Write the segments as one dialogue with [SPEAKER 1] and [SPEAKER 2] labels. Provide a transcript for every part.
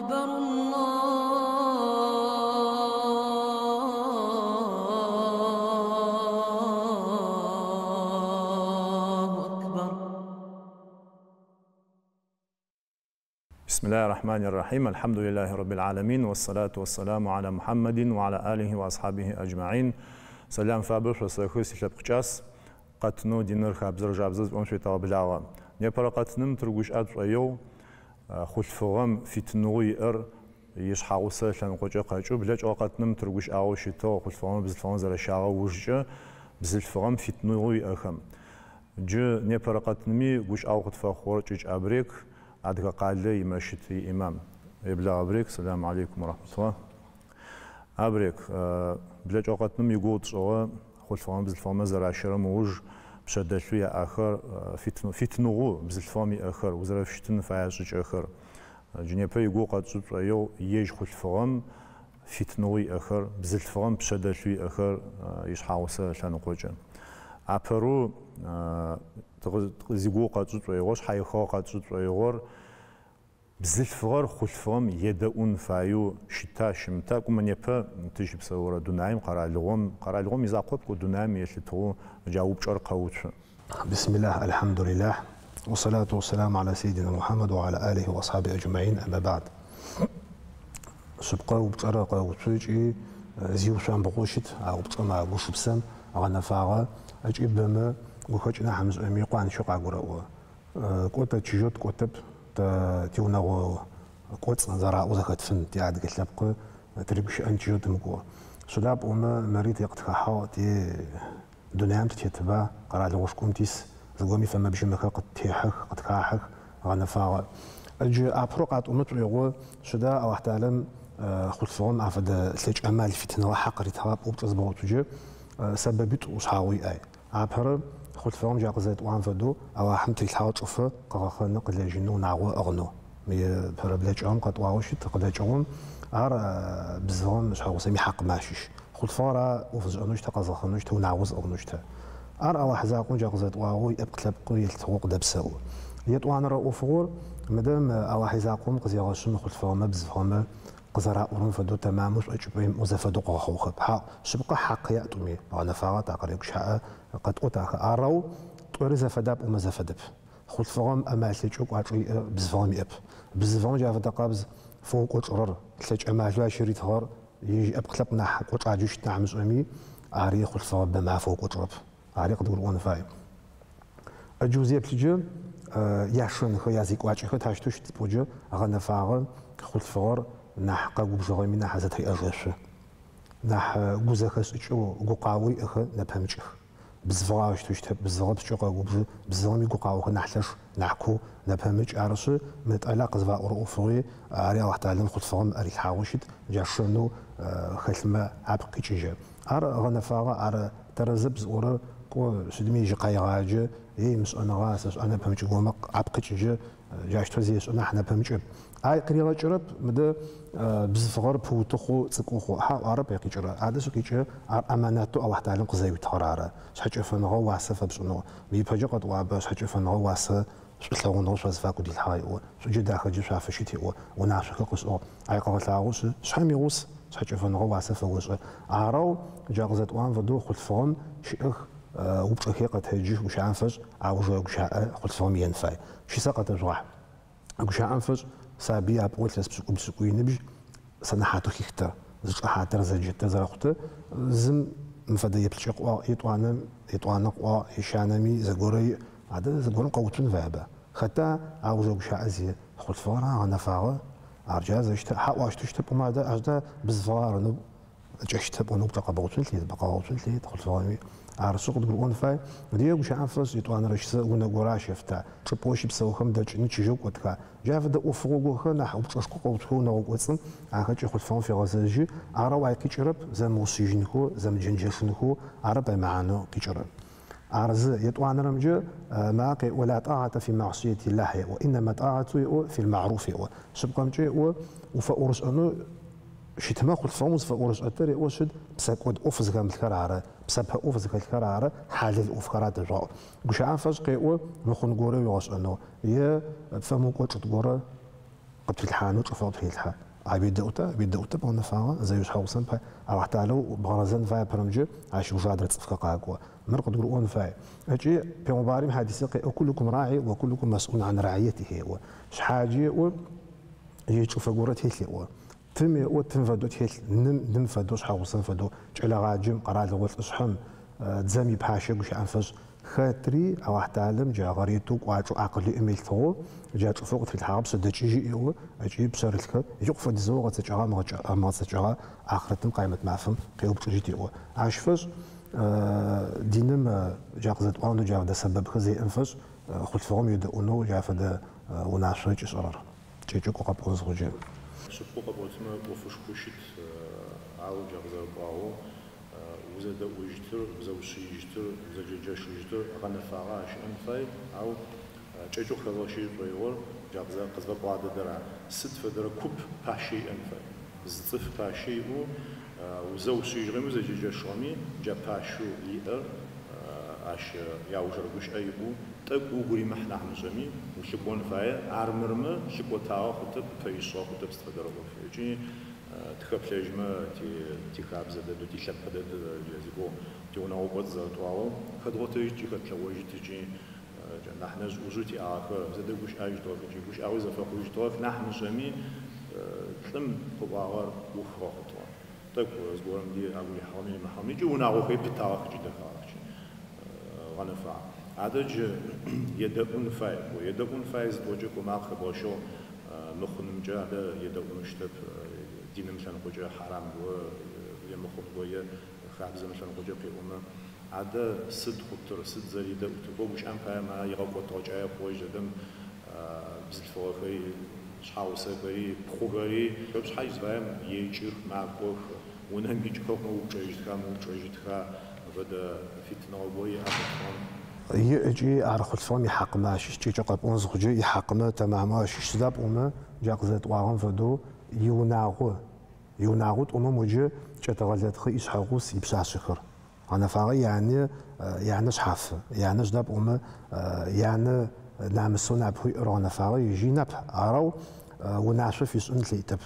[SPEAKER 1] أكبر الله أكبر.
[SPEAKER 2] بسم الله الرحمن الرحيم، الحمد لله رب العالمين، والصلاة والسلام على محمد وعلى آله وأصحابه أجمعين. Сэлам фабэ шъосэхы, силъэпкъ кӏас, къэтынэу диныр хабзэр жабзэ зыфиӏорэм шъуетэгъэблагъэ. Непэрэ къэтыным тырыгущыӏэ тшӏоигъу хъулъфыгъэм фитыныгъэу иӏэр ишъхьагъусэ лъэныкъокӏэ къэкӏэу блэкӏыгъэ къэтыным тырыгущыӏагъэу щытыгъ хъулъфыгъэмрэ бзылъфыгъэмрэ зэрэщагъэ ужкӏэ бзылъфыгъэм фитыныгъэу иӏэхэм. Джы непэрэ къэтыными гущыӏэгъу къытфэхъугъэр Кӏыкӏ Абрек, Адыгэ къалэ имэщыт иимам. Еблагъ, Абрек, сэлам алейкум рахьматуллах. Абрек, блэкӏыгъэ къэтыным игугъу тшӏыгъэ хъулъфыгъэмрэ бзылъфыгъэмрэ зэращэрэм ыуж пшъэдэлъэу яӏэхэр, фитыныгъэу бзылъфыгъэм иӏэхэр, узэрэфыщытын фае шӏыкӏэхэр. Джы непэ игугъу къэтшӏы тшӏоигъу ежь хъулъфыгъэм фитыныгъэу иӏэхэр, бзылъфыгъэм пшъэдэлъэу иӏэхэр ишъхьагъусэ лъэныкъокӏэ. Апэрэу зигугъу къэтшӏы тшӏоигъор, шъхьаихыгъэ къэтшӏы тшӏоигъор бзылъфыгъэр хъулъфыгъэм едэӏун фаеу щыта, щымыта, кӏомэ непэ тыщыпсэурэ дунаим, къэралыгъом, къэралыгъом изакъоп, кӏо дунаим елъытыгъэу джа упчӏэр къэуцу.
[SPEAKER 3] بسم الله الحمد لله والصلاة والسلام على سيدنا محمد وعلى آله وأصحابه أجمعين أما بعد. Шъыпкъэ упчӏэр къэуцу ыкӏи зиушъомбгъоу щыт а упчӏэм а гушыпсэм гъэнэфагъэ ыкӏи бэмэ гухэкӏ нахь мышӏэми къуанчэу къагурэӏо. Кӏо тэ чыжьэу тыкӏотэп, тэ тиунэгъо кӏоцӏ зэраӏоу зэхэтфын тиадыгэ лъэпкъы тыригущыӏэн чыжьэу тымыкӏо. Сыда пӏомэ мыри те къытхэхьагъ, те дунаим тытетыба, къэралыгъошком тис, зыгорэми фэмэ-бжьымэхэр къыттехьэх, къытхахьэх, гъэнэфагъэ. Джы апэрэу къатӏомэ тшӏоигъо, сыда Алахь Талэм хъулъфыгъэм афэдэ лъэкӏ амал фитыныгъэ хьакъ ритыгъа упчӏэ зыбгъотыджэ сэбэбитӏу ушъхьагъэу иӏай. Апэрэ хъулъфыгъэм джа къызэрэтӏуагъэм фэдэу Алахьым тырилъхьагъэ чӏыфэ къыгъэхъэнэу, къылэжьынэу, унагъо ыӏыгъынэу. Мы пэрэ блэкӏыгъэм къэтӏуагъэу щыт, къыдэкӏыгъом ар бзылъфыгъэм шъхьэгъусэм ихьакъмэ ащыщ. Хъулъфыгъэр ар ӏоф зышӏэнэу щыта, къэзгъэхъэнэу щыта, унагъо зыӏыгъынэу щыта. Ар Алахь закъом джа къызэрэтӏуагъэу иӏэпкъ-лъэпкъы елъытыгъэу къыдэпсэу. Етӏуанэрэ ӏофыгъор мыдэ мы Алахь закъом къызегъэшъым хъулъфыгъэмэ бзылъфыгъэмэ къызэраӏорэм фэдэу тэмамэу шӏокӏыпӏэ имыӏэу зэфэдэу къыгъэхъугъэхэп. Хьау, шъыпкъэ хьакъ яӏ тӏуми, гъэнэфагъэ такъырегущыӏэ, къэтӏот ахэр. Арэу тӏори зэфэда пӏомэ зэфэдэп. Хъулъфыгъэм амал лъэкӏэу кӏуачӏэ иӏэр бзылъфыгъэм иӏэп. Бзылъфыгъэм джа фэдэ къабз фэукӏочӏырэр, лъэкӏ амалэу ащ ритыгъэр ежь ӏэпкъ-лъэпкъ нахь кӏочӏаджэу щыт нахь мышӏэми, ари хъулъфыгъэ бэмэ афэукӏочӏырэп. Ари къыдгурыӏон фай. Джы узеплъыджэ яшэнхэр, язекӏуакӏэхэр тащтэу щыт пӏоджэ гъэнэфагъэ хъулъфыгъэр нахь къэгубжыгъэми нахь зэтыриӏэжэшъу. Нахь гузэхэшӏыкӏэу гукъаоу иӏэхэр нэпэмыкӏых. Бзылъфыгъэ аущтэу щытэп, бзылъфыгъэ псынкӏэу къэгубжы, бзылъфыгъэм игукъаохэр нахь лъэш, нахь куу, нэпэмыкӏ. Арышъы, мы тӏалакъ зыфаӏорэ ӏофыгъуи ари Алахь Талэм хъулъфыгъэм рилъхьагъэу щыт, джа шэнэу хэлъмэ апкъ къикӏыжьы. Ар гъэнэфагъэ, ар тэрэзэп зыӏорэр кӏо сыдми ежь къаигъаджэ, е имышӏэныгъа, сэшӏа нэпэмыкӏ гомэ апкъ къикӏыжьы, джащтэу зешӏы нахь нэпэмыкӏэп. Ай къыригъэкӏырэп, мыдэ бзылъфыгъэр пыуты хъу, цӏыкӏу хъу. Хьау, арэп ай къикӏырэр. Адэ сы къикӏы, ар аманатэу Алахь Талэм къызэриуитыгъэр ары. Шъхьэкӏэфэныгъэ уасэ фэпшӏынэу. Мы ипэкӏэ къэтӏуабэ, шъхьэкӏэфэныгъэ уасэ шӏулъэгъуныгъэу шъуазыфагу дилъхьагъ еӏо, шӏуджэ дахэджэ шъуафыщыт еӏо, унашъохэр къышӏыгъ. Ай къыгъэлъагъошъ, шъхьэм игъус, шъхьэкӏэфэныгъэ уасэ фэошӏы. Арэу, джа къызэтӏуагъэм фэдэу хъулъфыгъэм щыӏэх упчӏэхэр къэтэджых, гущыӏэм фэшӏ, аужырэ гущыӏэ хъулъфыгъэм иен фай. Щысэ къэтэжъугъахь. Гущыӏэм фэшӏ, сабый апӏоу илъэс пшӏыкӏубл-пшӏыкӏуй ыныбжь сэнэхьатэу хихтэр, зычӏэхьатэр, зэджэтэр зэрэхъутэр зым мы фэдэ еплъыкӏэ къыӏуагъ, етӏуанэм етӏуанэ къыӏуагъ, ещанэми зэгорэ иӏ. Адэ зэгорэм къэуцун фаеба? Хэта аужырэ гущыӏэ зиер? Хъулъфыгъэр агъэнэфагъэ, ар джа зэщтэ, хьаӏу ащтэу щытэп пӏомэ адэ ащ да бзылъфыгъэ арынэу кӏэщтэп пӏонэу упчӏэ къэбгъэуцун лъытэ, къэгъэуцун лъытэ хъулъфыгъэми. Арышъ, къыдгурыӏон фай. Мыдрей гущыӏэм фэшӏ етӏуанэрэ щысэ унэ горэ ащэфта, чӏыпӏэу щыпсэухэм дэкӏыны чыжьэу кӏотха. Джа фэдэ ӏофыгъо горхэр нахь упчӏэшхо къэуцухэу унэгъо кӏоцӏым ахэкӏи хъулъфыгъэм фегъэзэжьы. Арэу ай къикӏырэп, зэмыушъыжьынхэу, зэмыджэнджэшынхэу арэп ай мэхьанэу къикӏырэр. Ар зы. Етӏуанэрэмкӏэ ма къеӏо ла тӏагьата фи магьсыети ллахь еӏо, иннэма тӏагьату еӏо фил магьруф еӏо. Шъыпкъэмкӏэ еӏо, уфэӏорышӏэнэу щытмэ хъулъфыгъэм узфэӏорышӏэтэр еӏо шъыд псэкӏод ӏоф зыхэмылъхэр ары, псэпэ ӏоф зыхэлъхэр ары, хьалэл ӏофхэр адэжъугъаӏу. Гущыӏэм фэшӏ къеӏо мыхъун горэ уигъэшӏэнэу е пфэмыукӏочӏыт горэ Къыптрилъхьанэу чӏыфэ къыптрелъхьэ. А уедэӏута? Уедэӏутэп гъэнэфагъэ, зэуишъхьэгъусэм пай. Алахь Талэу бгъэрэзэн фае апэрэмджэ, ащ ыуж адрэ цӏыфхэр къакӏо. Мыр къыдгурыӏон фай. Ыкӏи пегъымбарым хьадисэ къеӏо, Куллукум раи ва куллукум масӏулун ан раиятихи еӏо. Шъхьаджи еӏо, ежь чӏыфэ горэ телъ еӏо. Тым еӏо, тым фэдэу телъ, ным, ным фэдэу, шъхьэгъусэм фэдэу, кӏэлэгъаджэм, къэралыгъо лӏышъхьэм, дзэм ипащэ гущыӏэм фэшӏ. Хэтри Алахь Талэм джа гъэретэу кӏуачӏэу акъыл иӏэм елъытыгъэу джа чӏыфэу къытрилъхьагъэм пшъэдэкӏыжь иӏ еӏо ыкӏи пшъэрылъхэр икъу фэдизэу ыгъэцэкӏагъа ымыгъэцэкӏагъа ахърэтым къаймэт мафэм къеупчӏыжьыт еӏо. Ащ фэшӏ диным джа къызэтӏуагъэм джа фэдэ сэбэбхэр зеӏэм фэшӏ хъулъфыгъэм едэӏунэу джа фэдэ унашъо ыкӏишӏэрэр. Кӏэкӏэу кӏо къэпӏон зыхъукӏэ.
[SPEAKER 2] Шъыпкъэу къэпӏотмэ, ӏофышхоу щыт, ау джа къызэрэпӏуагъэу узэдэӏужьытыр, узэушъыижьытыр, узэджэнджэшыжьытыр гъэнэфагъэ ащыӏэн фай, ау кӏэкӏэу къыхэзгъэщыжьы шӏоигъор джа къызфэпӏуагъэ дэдэр ары. Сыд фэдэрэ куп пащэ иӏэн фай. Зы цӏыф пащэ иӏэу узэушъыижьыгъэми узэджэнджэшыгъэми джа пащэу иӏэр ащ иаужырэ гущыӏэ иӏэу тӏэкӏу угу римыхь нахь мышӏэми улъыкӏон фае, армырмэ лъыкӏотагъэ хъутэп, ыпэ ишъыгъэ хъутэп сыд фэдэрэ ӏоф. Ыкӏи тыхэплъэжьмэ тихабзэ дэдэу, тилъэпкъ дэдэу зигугъу тиунэгъо кӏоцӏ зэрэтӏуагъэу хэдгъотэжьыт ыкӏи хэтлъэгъожьыт ыкӏи нахь нэжъ-ӏужъэу тиӏагъэхэр зэдэгущыӏэжьытыгъэх ыкӏи гущыӏэгъуи зэфэхъужьытыгъэх нахь мышӏэми лӏым къыӏуагъэр ухыгъэ хъутыгъэ. Тӏэкӏу зыгорэм ди агу рихьыгъэми римыхьыгъэми ыкӏи унагъохэри пытагъэх ыкӏи дэхагъэх ыкӏи гъэнэфагъ. Адэ джы едэӏун фай, едэӏун фай зытӏокӏэ кӏо макъ хэбгъэщыгъ мыхъунымкӏэ, адэ едэӏунэу щытэп, диным лъэныкъокӏэ хьарам го е мыхъун го е хабзэм лъэныкъокӏэ къеӏомэ, адэ сыд хъутыр, сыд зэредэӏутыр, кӏо гущыӏэм пае ма игъэкӏотыгъэ кӏае хъугъэжь дэдэм бзылъфыгъэхэри, шъхьэгъусэхэри, пхъухэри, шъхьадж зыфаем екӏых, макӏох, унэм икӏхэу къэупчӏэжьытха, мыупчӏэжьытха, фэдэ фитыныгъэ го иӏэ хъулъфыгъэм.
[SPEAKER 3] Иӏ ыкӏи ар хъулъфыгъэм ихьакъмэ ащыщ, кӏэкӏэу къэпӏон зыхъукӏэ ихьакъмэ тэмамэу ащыщ, сыда пӏомэ джа къызэрэтӏуагъэм фэдэу иунагъо, иунагъо тӏомэ моджэ кӏэтэгъэлэтхъы ишъхьэгъус, ипшъашъэхэр. Гъэнэфагъэ янэ, янэ шъхьафы, янэ сыда пӏомэ янэ намысэу напэу иӏэр гъэнэфагъэ ежь инап, арэу унашъо фишӏын лъэкӏытэп.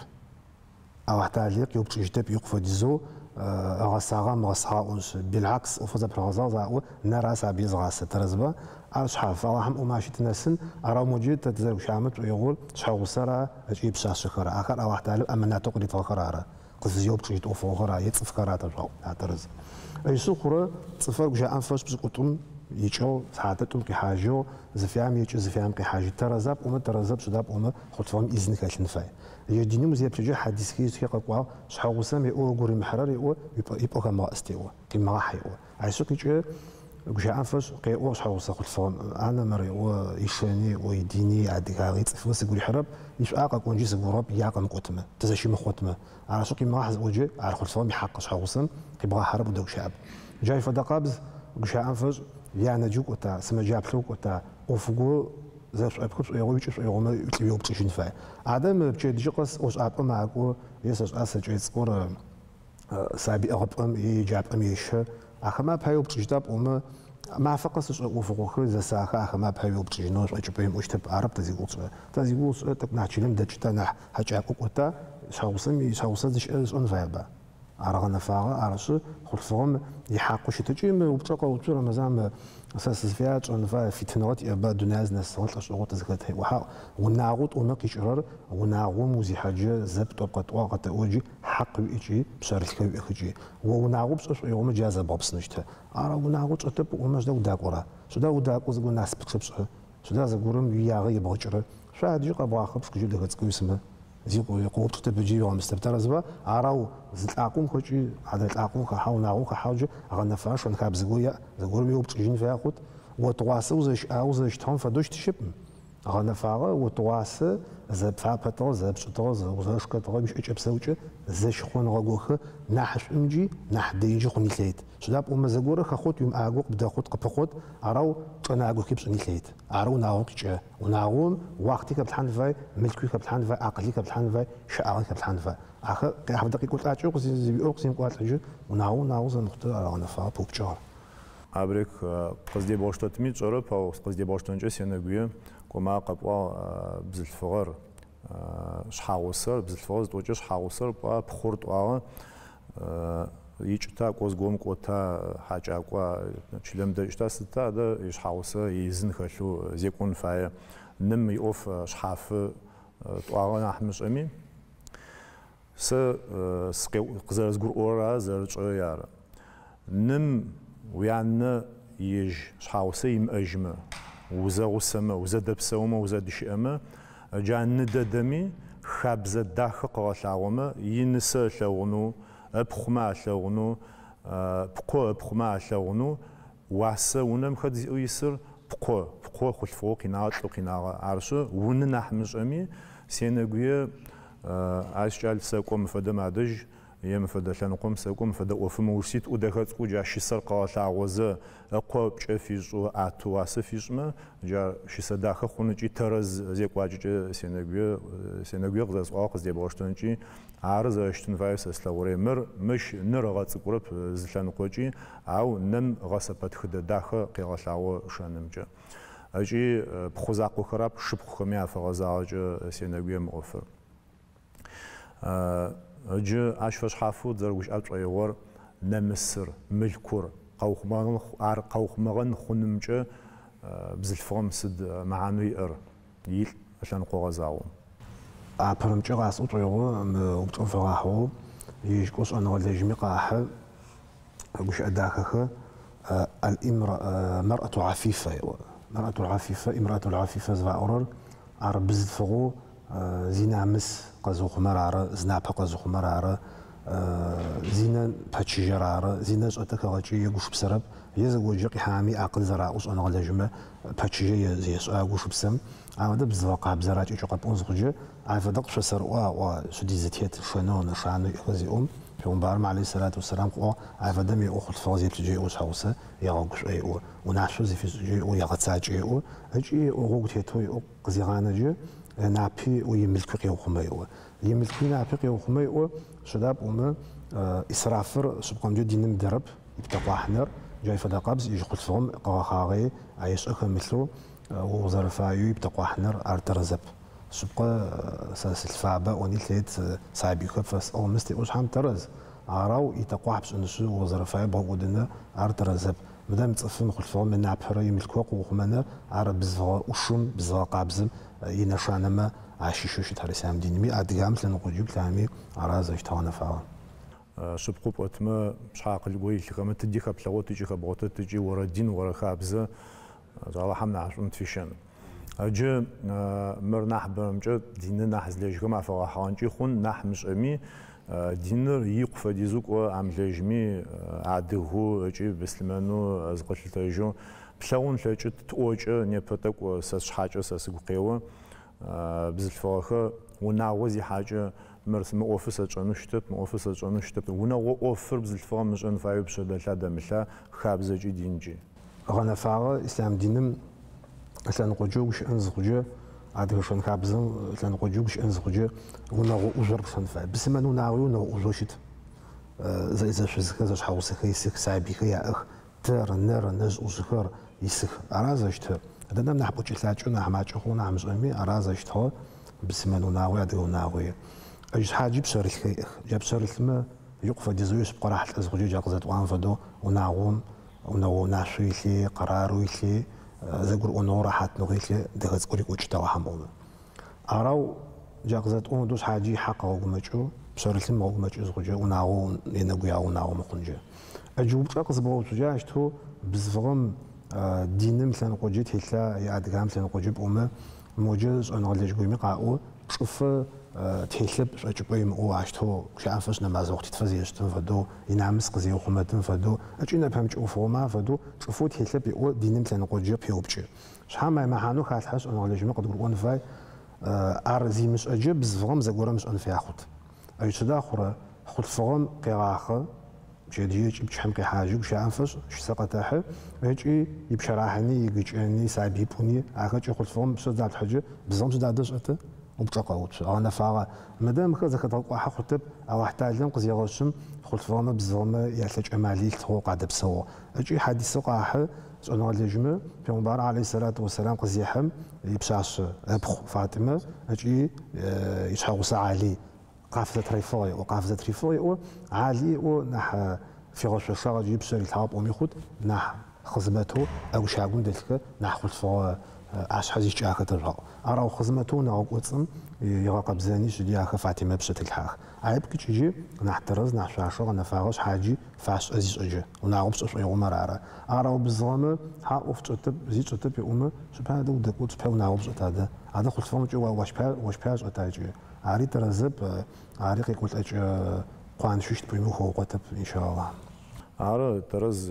[SPEAKER 3] Алахь Талэ къеупчӏыжьытэп икъу фэдизэу ыгъэсагъа ымыгъэсагъа ыӏонышъ, билгьакс ӏофыр зэпырыгъэзагъ заӏо, нэр сабыир зыгъасэ, тэрэзба? Ар шъхьаф, Алахьым ӏомэ ащи тынэсын, арэу моджэ тэ тызэрыгущыӏэмэ тшӏоигъор шъхьэгъусэр ыкӏи пшъашъэхэр, ахэр Алахь Талэм аманатэу къыритыгъэхэр ары, къызфызеупчӏыжьыт ӏофыгъохэр е цӏыфхэр тэшъуаӏо, тэрэз. Ышъы хъурэ цӏыфэр гущыӏэм фэшӏ пшӏыкӏутӏум икӏыгъ, сыхьатитӏум къихьажьыгъ, зыфяем екӏы, зыфяем къехьажьы. Тэрэза пӏомэ тэрэзэп, сыда пӏомэ хъулъфыгъэм ӏизын хэлъын фай. Ежь диным узеплъыкӏэ хьадисхи исхи къэкӏуагъ, шъхьэгъусэм еӏо ыгу римыхьырэр еӏо, ипӏэ хэмыгъэӏыс теӏо, къимыгъахь еӏо. Ащ къикӏы гущыӏэм фэшӏ къеӏо шъхьэгъусэ хъулъфыгъэм, ана мыр еӏо, ишэни еӏо, идини, иадыгагъи, цӏыфыгъи сыгу рихьырэп, ишӏуагъэ къэкӏонджи сыгу гугъэп, я къэмыкӏотымэ, тызэщымыхъотмэ. Арашъы къимыгъахь зыӏоджэ, ар хъулъфыгъэм ихьакъ шъхьэгъусэм къибгъахьэрэп удэгущыӏэп. Джащ фэдэ къабз гущыӏэм фэшӏ янэджи кӏота, сымэджаплъэу кӏота, ӏофыгу зэшӏопхы шӏоигъо икӏы шӏоигъомэ лӏы уеупчӏыжьын фай. Адэ мы пчэдыжьы къэс ӏошӏапӏэ макӏо, е сэшӏа сэкӏэ цӏыкӏур сабый ӏыгъыпӏэм е еджапӏэм ещэ, ахэмэ апае уеупчӏыжьыта пӏомэ, мафэ къэс ышӏэ ӏофыгъохэр зэсахэ, ахэмэ апае уеупчӏыжьынэу шӏокӏыпӏэ имыӏэу щытэп. Арэп тэ зигугъу тшӏырэр. Тэ зигугъу тшӏырэр тӏэкӏу нахь чылэм дэкӏыта, нахь хьэкӏакӏо кӏота, шъхьэгъусэм ишъхьэгъусэ зыщыӏэр ышӏэн фаеба? Ар гъэнэфагъэ, арышъы хъулъфыгъэм ихьакъэу щыт. Ыкӏи мы упчӏэ къэуцу Рэмэзан мы сэ сызыфяер тшӏэн фае, фитыныгъэ тиӏэба, дунаир зынэсыгъэ лӏэшӏэгъоу тызыхэтыр еӏо. Унагъоу тӏомэ къикӏырэр унагъом узихьэджэ зэп тӏоп къэтӏуагъ къэтэӏоджи, хьакъ уиӏ ыкӏи пшъэрылъхэр уиӏэх ыкӏи. О унагъо пшӏэ шӏоигъомэ джа зэбгъэпсынэу щыт. Ара унагъо тшӏэтэп ыӏомэ сыда удакӏора? Сыда удакӏоу зыгорэм насыпычъэ пшӏэ? Сыда зыгорэм уиягъэ ебгъэкӏырэ? Шъо аджи къэбгъахъэ пшхыжьэу дэхэ цӏыкӏу уисымэ. Зи къыопчӏытэп ыджи уигъэмыстэп. Тэрэзба? Арау зы лӏакъом хэкӏи, адрэ лӏакъом хэхьа, унагъом хэхьа джы гъэнэфагъэ шэн-хабзэ горэ яӏ, зыгорэм уеупчӏыжьын фае хъут. О тыгъуасэ узэщыӏагъэу узэрэщытыгъэм фэдэу щытыщэп. Гъэнэфагъэ о тыгъуасэ зэпфапэтыгъэ, зэпшӏытыгъэ, узэрэшкэтыгъэ уищыӏэкӏэ-псэукӏэ зэщыхъоныгъэ гохэ нахьышӏумджи, нахь дэинджи хъун илъэйт. Сыда пӏомэ зэгорэ хэхъот уимыӏаго къыбдэхъут, къыпыхъот, арау чӏэнагохи пшӏын илъэйт. Ары унагъом къикӏэ. Унагъом уахъти хэплъхьан фай, мылъкуи хэплъхьан фай, акъыли хэплъхьан фай, щэӏагъи хэплъхьан фай. Ахэр къяхьфэдэ къекӏолӏакӏэу къызиӏоу къызимыкӏуалӏэжьы, унагъо унагъо зэрэмыхъутыр ар гъэнэфагъэ пыупкӏыгъэр.
[SPEAKER 2] Абрек, къыздебгъэштэтми тшӏэрэп, ау къыздебгъэштэнкӏэ сенэгуе, кӏома къэпӏуагъ бзылъфыгъэр. Шъхьагъусэр, бзылъфыгъэ зытӏокӏэ шъхьагъусэр пӏуа, пхъур тӏуагъэ, икӏыта, кӏо зыгорэм кӏота, хьакӏакӏуа, чылэм дэкӏыта, сыдта, адэ ишъхьагъусэ иӏизын хэлъэу зекӏон фае. Ным иӏоф шъхьафы тӏуагъэ нахь мышӏэми, сэ къызэрэзгурыӏорэр ары, зэрэчӏэрэр ары. Ным уянэ ежь шъхьагъусэ имыӏэжьмэ, узэгъусэмэ, узэдэпсэумэ, узэдыщыӏэмэ, джа ны дэдэми хабзэ дахэ къыгъэлъагъомэ, инысэ ылъэгъунэу, ыпхъумэ алъэгъунэу, пкъо ыпхъумэ алъэгъунэу, уасэ унэм хэт зиӏэу исыр пкъо, пкъо хъулъфыгъэу къинагъэ, лӏэу къинагъэ. Арышъы, уны нахь мышӏэми, сенэгуе, ай сикӏал, сэкӏо мы фэдэм адэжь, е мы фэдэ лъэныкъом сэкӏо, мы фэдэ ӏофым ыуж сит, ӏу дэхэ цӏыкӏу джа щысэр къыгъэлъагъозэ, ыкъо пкӏэ фишӏэу, ыӏатэу уасэ фишӏмэ, джар щысэ дахэ хъун ыкӏи тэрэз зекӏуакӏэкӏэ сенэгуе, сенэгуе къызэрэсӏуагъэр къыздебгъэштэнкӏи, ары зэрэщытын фаеу сэ слъэгъурэ. Мыр, мыщ ныр ыгъэцӏыкӏурэп зы лъэныкъокӏи, ау ным гъэсэпэтхыдэ дахэ къегъэлъагъо шэнымкӏэ. Ыкӏи пхъу закъохэрап, шыпхъухэми афэгъэзагъэкӏэ сенэгуе мы ӏофыр. Ыджы ащ фэшъхьафэу тызэрэгущыӏэ тшӏоигъор нэмысыр, мылъкур къэухъумэгъэн, ар къэухъумэгъэн хъунымкӏэ бзылъфыгъэм сыд мэхьанэу иӏэр, илӏ ылъэныкъо гъэзагъэу.
[SPEAKER 3] Апэрэмкӏэ къасӏо тшӏоигъо мы упчӏэм фэгъэхьыгъэу ежь кӏо шӏэныгъэлэжьми къахьы гущыӏэ дахэхэр Аль-мэрӏату гӏафифэ еӏо. Мэрӏату гӏафифэ, имрӏату гӏафифэ зыфаӏорэр ар бзылъфыгъэу зинамыс къэзыухъумэр ары, зынапэ къэзыухъумэр ары, зинэ пэчыжьэр ары, зинэ шӏэтэ хэгъэкӏи егушыпсэрэп, е зэгоджэ къихьами акъыл зэраӏоу шӏэныгъэлэжьымэ пэчыжьэ зешӏэ а гушыпсэм. Ау адэ бзылъфыгъэ къабзэр акӏэкӏэу къэпӏон зыхъуджэ, ай фэдэ къышъосэрыӏо аӏо шъыд изытет шэнэу, нэшанэу иӏэхэр зиӏом, Пегъымбарым алейхи сэлату уэсэлам къыӏуагъ, ай фэдэм еӏо хъулъфыгъэ зеплъыджэ еӏо шъхьэгъусэ егъэгушӏо еӏо, унашъо зыфишӏыджэ еӏо, егъэцакӏэ еӏо, ыкӏи еӏо гъогу тетэу еӏо къызигъанэджэ напи еӏо имылъкуи къеухъумэ еӏо. Имылъкуи напи къеухъумэ еӏо, шъыда пӏомэ исрафыр шъыпкъэмкӏэ диным дэрэп, иптэкъуахьынэр, джай фэдэ къабз ежь хъулъфыгъэм къыгъэхъагъи аешӏэ хэмылъэу узэрэфаеу иптэкъуахьынэр ар тэрэзэп. Шъыпкъэ сэ сылъфабэ ӏони лъет сабыйхэр пфэсӏыгъмэ сытеӏо шъхьам тэрэз. Арау итэкъуахь пшӏынышъы узэрэфаеу бгъэкӏодыныр ар тэрэзэп. Мыдэм цӏыфым хъулъфыгъэм ынапэрэ имылъкухэр къыухъумэныр ар бзылъфыгъэ ӏушым, бзылъфыгъэ къабзэм инэшанэмэ ащыщэу щыт ар ислъам динми, адыгам лъэныкъоджи плъами ара зэрэщытыгъэ нэфагъэ.
[SPEAKER 2] Шъыпкъэу пӏотмэ, пшъхьэ акъыл горэ илъыхэмэ, тыди хэплъэгъот ыкӏи хэбгъотэт ыкӏи орэ дин, орэ хабзэ, Алахьэм нахьышӏум тфищэн. Ыджы мыр нахьыбэрэмкӏэ диныр нахь зылэжьхэм афэгъэхьыгъэнкӏи хъун, нахь мышӏэми, диныр икъу фэдизэу кӏо амылэжьми, адыгэу ыкӏи быслъымэнэу зыкъылъытэжьэу плъэгъун лъэкӏыт тӏокӏэ непэ тӏэкӏу сэ сшъхьакӏэ сэ сыгу къео. Бзылъфыгъэхэр унагъо зихьакӏэ мыр мы ӏофыр сэ тшӏэнэу щытэп, мы ӏофыр сэ тшӏэнэу щытэп. Унэгъо ӏофыр бзылъфыгъэм ышӏэн фаеу пшъэ дэлъа дэмылъа хабзэкӏи динкӏи.
[SPEAKER 3] Гъэнэфагъэ ислъам диным лъэныкъоджэ гущыӏэн зыхъуджэ, адыгэ шэн-хабзэм лъэныкъоджэ гущыӏэн зыхъуджэ унэгъо ӏужъор пшэн фае. Быслъымэн унагъуи унэгъо ӏужъоу щыт. Зэшъузхэр, зэшъхьэгъусэхэр исых, сабыйхэр яӏэх, тэр, нэр, нэжъ-ӏужъхэр исых. Ара зэрэщытыр. Адэнэм нахь пӏокӏэлъакӏэу, нахь макӏэ хъоу нахь мышӏэми, ара зэрэщытыгъэ быслъымэн унагъуи, адыгэ унагъуи. Шъхьаджи пшъэрылъхэр иӏэх. Джа пшъэрылъмэ икъу фэдизэу шъыпкъэ рахьылӏэ зыхъуджэ джа къызэтӏуагъэм фэдэу унагъом, унэгъо унашъо илъи, къэрарэу илъи, зэгурыӏоныгъэу рэхьатныгъэу илъи дэхэ цӏыкӏур икӏокӏытэгъэ хьамӏомэ. Арау джа къызэтӏуагъэм фэдэу шъхьаджи ихьакъ ыгъэгумэкӏэу, пшъэрылъым ыгъэгумэкӏэу зыхъуджэ унагъо енэгуягъо унагъо мыхъунджэ. Ыджы упчӏэ къызыбгъэуцуджэ ащтэу бзылъфыгъэм диным лъэныкъоджэ телъа е адыгам лъэныкъоджэ пӏомэ, моджэ шӏэныгъэлэжьгоми къаӏо, чӏыфэ телъэп шӏокӏыпӏэ имыӏэу ащтэу гущыӏэм фэшӏ нэмаз охътитфэ зешӏытым фэдэу, инамыс къызеухъумэтым фэдэу, ыкӏи нэпэмыкӏ ӏофыгъомэ афэдэу чӏыфэу телъэп иӏо диным лъэныкъоджэ пеупкӏы. Шъхьам ай мэхьанэу халъхьэ шӏэныгъэлэжьмэ къыдгурыӏон фай, ар зимышӏэджэ бзылъфыгъэм зэгорэм шӏэн фая хъут. Сыда хъурэ хъулъфыгъэм къегъахъэ, пчэдыжьы ыкӏи пчыхьэм къехьажьы гущыӏэм фэшӏ щысэ къэтэхьы, ыкӏи ипщэрахьыни, игыкӏэни, сабый пӏуни, ахэкӏи хъулъфыгъэм пшъэ заплъхьэджэ бзылъфыгъэм сыд адэ шӏэты? Упчӏэ къэуцу. Гъэнэфагъэ. Мыдэ мыхэр зэхэдгъэкӏуахьэ хъутэп, Алахь талэм къызегъэшъым хъулъфыгъэмэ бзылъфыгъэмэ ялъэкӏ амали илъыгъэу къадэпсэугъ. Ыкӏи хьадисэу къахьы Шӏэныгъэлэжьмэ пегъымбар алейхи сэлату уэсэлам къызехьэм ипшъашъэ ыпхъу Фатимэ ыкӏи ишъхьэгъусэ Али къафызэтрифыгъ еӏо, къафызэтрифыгъ еӏо, Али еӏо нахь фигъэшъошагъ ыкӏи ыпшъэ рилъхьагъ пӏоми хъут, нахь хъызмэтэу ӏэгу щагум дэлъхэр нахь хъулъфыгъэ ӏашъхьэ зищыкӏагъэхэр тэжъугъаӏу. Ар ау хъызмэтэу унэгъо кӏоцӏым игъэкъэбзэни шъыди ахэр Фатимэ ыпшъэ телъхьагъэх. Ай пкӏыкӏыжьи нахь тэрэз, нахь шъуашэ гъэнэфагъэ шъхьаджи фашӏэ зишӏэжьы. Унагъо пшӏэ шӏоигъомэ ар ары. Ар ау бзыгъэмэ, хьа ӏоф чӏэтэп, зи чӏэтэп еӏомэ, шъыпай адэ удэкӏот, шъыпай унагъо пшӏэт адэ. Адэ хъулъфыгъэмкӏэ ощ пай, ощ пай шӏэта ыкӏи. Ари тэрэзэп, ари къекӏолӏэкӏэ къуанчэу щыт пӏуи ухэукъотэп, иншаллахь.
[SPEAKER 2] Ары, тэрэз,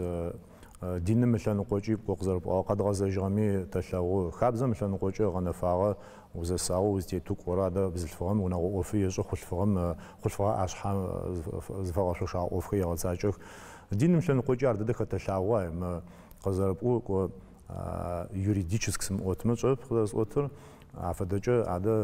[SPEAKER 2] диным ылъэныкъокӏи пкъо къызэрэпӏуагъэу къэдгъэзэжьыгъэми тэлъэгъу. Хабзэм ылъэныкъокӏэ гъэнэфагъэ узэсагъэу узтетэу кӏорэ адэ бзылъфыгъэм унэгъо ӏофи ешӏэ, хъулъфыгъэм хъулъфыгъэ ӏашъхьэ зыфэгъэшъошагъэ ӏофхэр егъэцакӏэх. Диным ылъэныкъокӏи ар дэдэ хэтэлъагъо, ай мы къызэрэпӏоу кӏо юридическ сымыӏотмэ тшӏэрэп къызэрэсӏотыр. Афэдэкӏэ адэ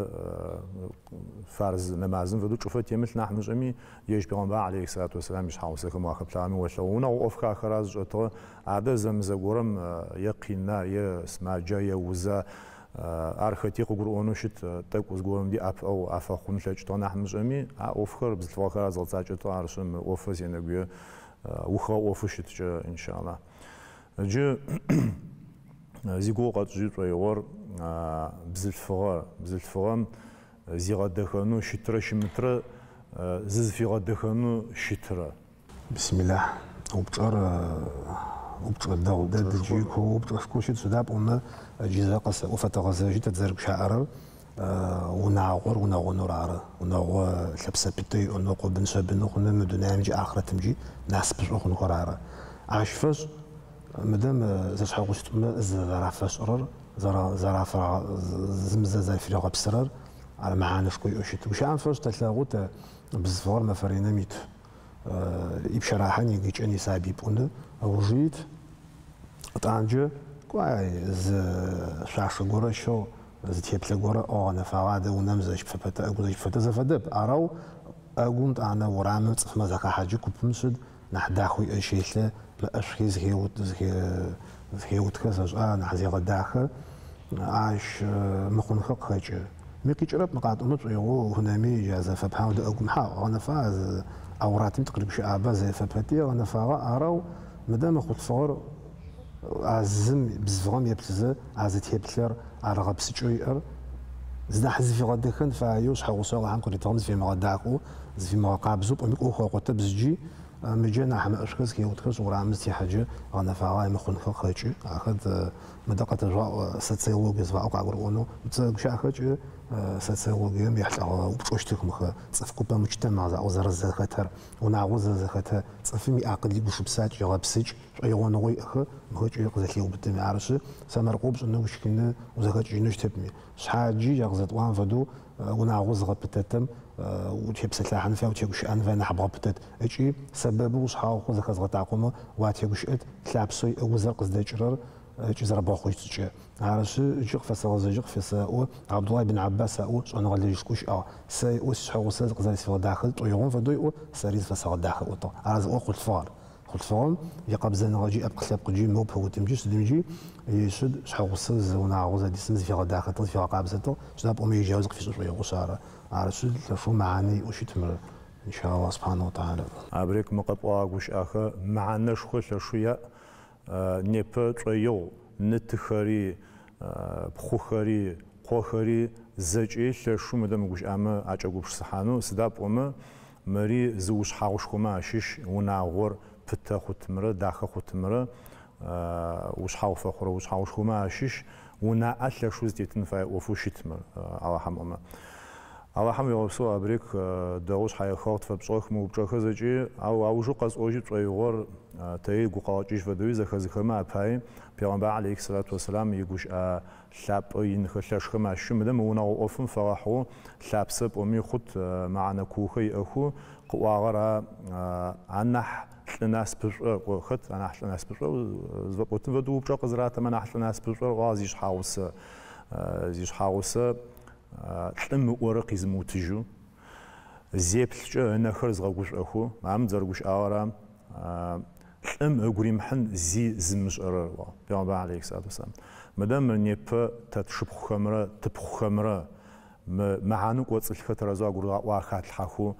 [SPEAKER 2] фарз нэмазым фэдэу чӏыфэ темылъ нахь мышӏэми, ежь пегъэмбар алейхи салату уэсэлам ишъхьэгъусэхэм уахэплъагъэми олъэгъу. Унэгъо ӏофхэр ахэра зышӏэтыгъэ, адэ зэмызэ горэм е къина, е сымаджа, е уза, ар хэти къыгурыӏонэу щыт, тӏэкӏу зыгорэм ӏэпыӏэгъу афэхъун ылъэкӏытыгъэ нахь мышӏэми, а ӏофхэр бзылъфыгъэхэра зыгъэцакӏэтыгъэ, арышъ мы ӏофыр сенэгуе ухыгъэ ӏофэу щыткӏэ, иншаллахь. Джы зигугъу къэтшӏыжьы шӏоигъор бзылъфыгъэр, бзылъфыгъэм зигъэдэхэнэу щытрэ щымытрэ, зызыфигъэдэхэнэу щытрэ.
[SPEAKER 3] Бисмиллахь. Упчӏэр упчӏэ дэгъу дэд ыкӏи куоу упчӏэшхоу щыт, сыда пӏомэ джы зэ къэсэӏо фэтэгъэзэжьы тэ тызэрыгущыӏэрэр унагъор унэгъоныр ары. Унэгъо лъэпсэ пытэ иӏэнэу, къобын-шъэбынэу хъунэу мы дунаимкӏи ахърэтымкӏи насыпышӏо хъунхэр ары. Ащ фэшӏ мыдэ мы зэшъхьэгъуситӏумэ зызэрафэшӏырэр, зым зызэрэфыригъэпсырэр ар мэхьанэшхо иӏэу щыт. Гущыӏэм фэшӏ тэлъэгъу тэ бзылъфыгъэр мэфэ ренэм ит. Ипщэрахьын, игыкӏэн, исабый пӏуны ыужы ит. Етӏанэджэ кӏуай зы шъуашэ горэ щыгъ, зы теплъэ горэ ӏогъэнэфагъэ адэ унэм зэщыпфэпэтэ, ӏэгу зэщыпфэтэ зэфэдэп. Арэу ӏэгум тӏанэ урамым цӏыфмэ зэхахьаджы купым шъыд нахь дахэу иӏэ щелъэ, мэӏэшъухи зыхеутхэ сэшӏа, нахь зегъэдахэ, ащ мыхъунхэр къыхэкӏы. Мы къикӏырэп мы къатӏомэ шӏоигъоу унэми джа зэфэпхьан фэдэу ӏэгум хьау, гъэнэфа ауратым тыкъырыгущыӏаба зэфэпэти гъэнэфагъэ, арэу мыдэ мы хъулъфыгъэр а зым бзылъфыгъэм еплъызэ а зы теплъэр, ар гъэпсыкӏэу иӏэр нахь зыфигъэдэхэн фаеу шъхьэгъусэ Алахьым къыритыгъэм зыфимыгъэдахэу, зыфимыгъэкъабзэу пӏоми кӏо хэукъотэп зыджи, мыджэ нахь мэӏэшъухэр зыхеутхэшъ урамым зытехьэджэ гъэнэфагъэ мыхъунхэр къыхэкӏы. Ахэр мыдэ къэтэжъугъаӏо социологие зыфаӏоу къагурыӏонэу гущыӏэхэкӏы социологием ехьылӏэгъэ упчӏэщтых мыхэр. Цӏыф купэ мучтэмэ заӏо зэрэзэхэтэр, унагъо зэрэзэхэтэр, цӏыфым иакъыл игушыпсакӏ, игъэпсыкӏ, шӏоигъоныгъо иӏэхэр мыхэкӏы къызэлъеубытыми. Арышъы сэмэркъэу пшӏынэу ущхыны узэхэкӏыжьынэу щытэпми. Шъхьаджи джа къызэтӏуагъэм фэдэу унагъо зыгъэпытэтэм утепсэлъахьын фай, утегущыӏэн фай нахь бгъэпытэт. Ыкӏи сэбэбэу ушъхьагъэу зэхэзгъэтакъомэ уатегущыӏэт, лъапсэу иӏэ узэр къыздэкӏырэр ыкӏи зэрэбгъэхъущтыкӏэ. Арышъы ыкӏи къыфэсэгъэзэжьы къыфесэӏо Абдулла ибн Аббас аӏо шӏэныгъэлэжьышхоу щыӏагъ. Сэ иӏо сишъхьэгъусэ къызэрэсфигъэдахэ шӏоигъом фэдэу иӏо сэри зыфэсэгъэдахэ ӏотыгъ. Ар зыӏо хъулъфыгъэр. Хъулъфыгъэм икъэбзэныгъэджи ӏэпкъ-лъэпкъджи моу пыутымджи сыдымджи ишъыд шъхьэгъусэ зы унагъо зэдисым зыфигъэдахэтыгъ, зыфигъэкъабзэтыгъ, сыда пӏомэ ежь зыкъыфишӏы шӏоигъошъ ары. Арышъы лъэшэу мэхьанэ иӏэу щыт мыр, иншаллах субхьанэу ва тэхьала.
[SPEAKER 2] Абрек мы къэпӏогъэ гущыӏэхэр мэхьанэшхо лъэшэу яӏ. Непэ шӏоигъу ны-тыхэри, пхъухэри, къохэри зэкӏи лъэшэу мыдэ мы гущыӏэмэ акӏэгупшысыхьанэу, сыда пӏомэ мыри зы ушъхьагъушхомэ ащыщ унагъор пытэ хъутымрэ дахэ хъутымрэ ушъхьагъу фэхъурэ ушъхьагъушхомэ ащыщ унаӏэ лъэшэу зытетын фае ӏофэу щыт мыр Алахьым ыӏомэ. Алахьым уегъэпсэу Абрек дэгъоу шъхьаихыгъ тфэпшӏыгъэх мы упчӏэхэр зэкӏи, ау аужэу къэсӏожьы шӏоигъор тэри гукъэгъэкӏыжь фэдэуи зэхэзыхэмэ апай пегъэмбар алейхи салату уассалам игущыӏэ лъапӏэ инхэр лъэшхэм ащыщэу мыдэ мы унэгъо ӏофым фэгъэхьыгъэу лъапсэ пӏоми хъут мэхьанэ куухэр иӏэхэу къыӏуагъэр а анахь лӏы насыпышӏо кӏо хэт анахь лӏы насыпышӏо зыфэпӏотын фэдэу упчӏэ къызыратэмэ анахь лӏы насыпышӏор ыӏуагъ зишъхьагъусэ лӏым ыӏорэ къизымыутыжьэу зеплъкӏэ ынэхэр зыгъэгушӏохэу ам зэрэгущыӏагъэр. Лӏым ыгу римыхьын зи зымышӏэрэр, ыӏуагъ пегъэмбар алейхи салату вассалам. Мыдэ мы непэ тэ тшыпхъухэмрэ тыпхъухэмрэ мы мэхьанэу кӏоцӏылъхэр тэрэзэу агурыдгъаӏоу ахатлъхьэхэу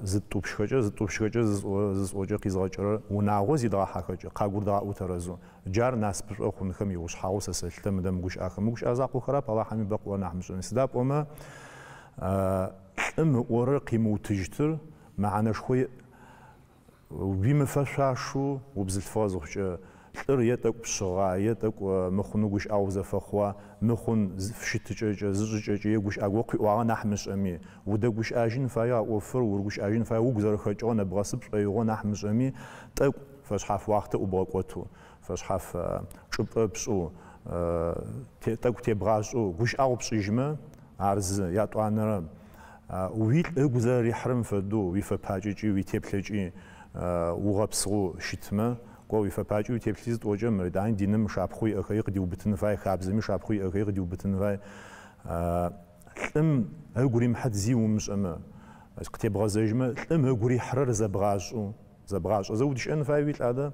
[SPEAKER 2] зыттӏупщхэкӏэ, зыттӏупщхэкӏэ зысӏокӏэ къизгъэкӏырэр унагъо зидгъахьэхэкӏэ, къагурыдгъаӏоу тэрэзэу. Джар насыпышӏо хъунхэм иушъхьагъоу сэ сэлъытэ мыдэ мы гущыӏэхэр. Мы гущыӏэ закъохэрэп, Алахьэми бэ къыӏо нахь мышӏэми. Сыда пӏомэ лӏым ыӏорэр къимыутыжьытыр мэхьанэшхо иӏ. Уимыфэшъуашэу убзылъфыгъэ зыхъукӏэ, лӏыр е тӏэкӏу пшъыгъа, е тӏэкӏу мыхъунэу гущыӏэгъу узэфэхъуа, мыхъун щытыкӏэкӏэ, зышӏыкӏэкӏэ е гущыӏэ горэ къыуиӏуагъэ нахь мышӏэми, удэгущыӏэжьын фае а ӏофыр, урыгущыӏэжьын фае угу зэрэхэкӏыгъэ нэбгъэсы пшӏоигъо нахь мышӏэми, тӏэкӏу фэшъхьаф уахътэ ӏубгъэкӏотэу, фэшъхьаф чӏыпӏэ пшӏэу, тӏэкӏу тебгъашӏэу гущыӏэгъу пшӏыжьмэ, ар зы. Ятӏуанэрэ, уилӏ ыгу зэрэрихьырэм фэдэу уифэпакӏэкӏи уитеплъэкӏи угъэпсыгъэу щытмэ, кӏо, уифэпакӏи уитеплъи зытӏокӏэ, мыр етӏани диным шапхъэу иӏэхэри къыдиубытын фай, хабзэми шапхъэу иӏэхэри къыдиубытын фай. Лӏым ыгу римыхьыт зи умышӏэмэ, къытебгъэзэжьмэ, лӏым ыгу рихьырэр зэбгъашӏэу, Зэбгъашӏэзэ удыщыӏэн фае уилӏ адэ,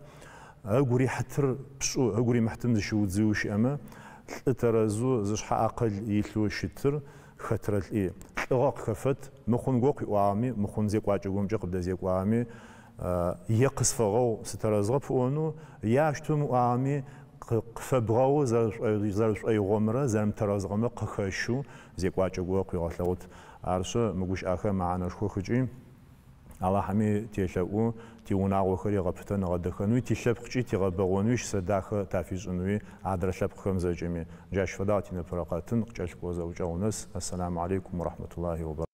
[SPEAKER 2] ыгу рихьытыр пшӏэу, ыгу римыхьытым зыщыудзыеу ущыӏэмэ, лӏы тэрэзэу зышъхьэ акъыл илъэу щытыр хэтрэ лӏи. Лӏыгъэ къыхэфэт, мыхъун горэ къыуиӏуагъэми, мыхъун зекӏуакӏэ горэмкӏэ къыбдэзекӏуагъэми, е къысфэгъэгъу, сытэрэзыгъэп ыӏонэу, е ащтэу ымыӏуагъэми, къыфэбгъэгъу зэрэшӏоигъомрэ зэрэмытэрэзыгъэмрэ къыхэщэу зекӏуакӏэ горэ къыуигъэлъэгъут. Арышъы, мы гущыӏэхэр мэхьанэшхох ыкӏи. Алахьыми телъэӏу, тиунагъохэри ыгъэпытэн ыгъэдэхэнуи, тилъэпкъкӏи тигъэбэгъонуи, щысэ дахэ тафишӏынуи адрэ лъэпкъхэм зэкӏэми. Джащ фэдагъ тинепэрэ къэтын, къыкӏэлъыкӏорэ зэӏукӏэгъу нэс. Ассаламу алейкум уа рахматуллахи ва.